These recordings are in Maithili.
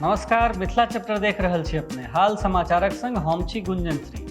नमस्कार, मिथिला चैप्टर देख रहल छी अपने। हाल समाचारक संग हम छी गुंजन श्री।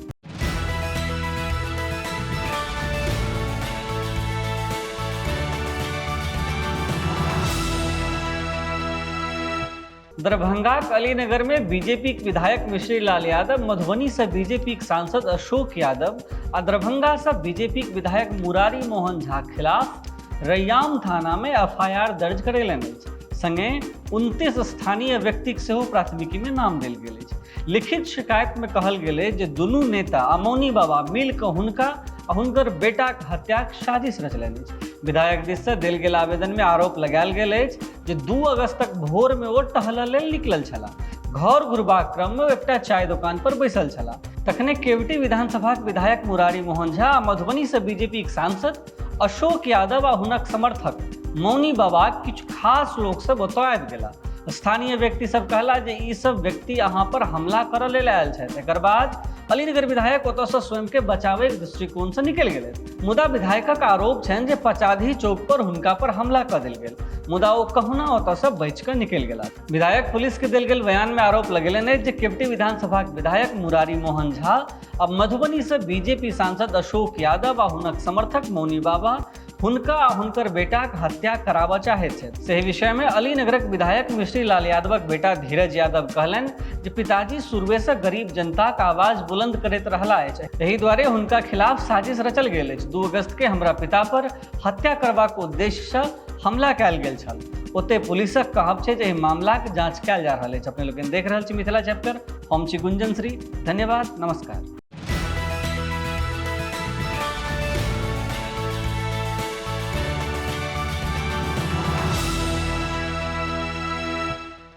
दरभंगाक अलीनगर में बीजेपी के विधायक मिश्री लाल यादव, मधुबनी से बीजेपी के सांसद अशोक यादव आ दरभंगा से बीजेपी के विधायक मुरारी मोहन झा के खिलाफ रैयाम थाना में एफआईआर दर्ज करेलनि अछि। संगे 29 स्थानीय व्यक्तिक सेहो प्राथमिकी में नाम देल गेल अछि। लिखित शिकायत में कहल गेल अछि जे दुनू नेता आ मौनी बाबा मिल कऽ हुनका आ हुनकर बेटाक हत्याक साजिश रचलनि अछि। विधायक दिस से देल गेल आवेदन में आरोप लगायल गेल अछि जे 2 अगस्तक भोर में ओ टहलऽ लेल निकलल छलाह। घर घुरबाक क्रम में ओ एकटा चाय दुकान पर बैसल छलाह। तखने केवटी विधानसभाक विधायक मुरारी मोहन झा आ मधुबनी से बीजेपीक सांसद अशोक यादव आ हुनक समर्थक मौनी बाबाक किछु खास लोक सब ओतऽ आबि गेला। स्थानीय व्यक्ति सब कहला जे ई सब व्यक्ति अहाँ पर हमला करऽ लेल आयल छथि। एकर बाद अलीनगर विधायक ओतऽसँ स्वयंके बचाबैके दृष्टिकोणसँ निकलि गेलथि। मुदा विधायकक आरोप छनि जे पचाधी चौक पर हुनका पर हमला कऽ देल गेल, मुदा ओ कहुना ओतऽसँ बचि कऽ निकलि गेलाह। विधायक पुलिस के देल गेल बयान में आरोप लगेलनि अछि जे केवटी विधानसभाक विधायक मुरारी मोहन झा आ मधुबनी से बीजेपी सांसद अशोक यादव आ हुनक समर्थक मौनी बाबा हुनका आ हुनकर बेटाक हत्या कराबऽ चाहैत छथि। सेहि विषय में अलीनगरक विधायक मिश्री लाल यादवक बेटा धीरज यादव कहलनि जे पिताजी शुरुए से गरीब जनताक आवाज बुलंद करैत रहला अछि, एहि दुआरे हुनका खिलाफ साजिश रचल गेल अछि। 2 अगस्त के हमरा पिता पर हत्या करबाक उद्देश्य से हमला कयल गेल छल। ओते पुलिसक कहब छै जे एहि मामलाक जांच कयल जा रहल अछि। अपने लोकनि देख रहल छी मिथिला चैप्टर, हम छी गुंजन श्री। धन्यवाद, नमस्कार।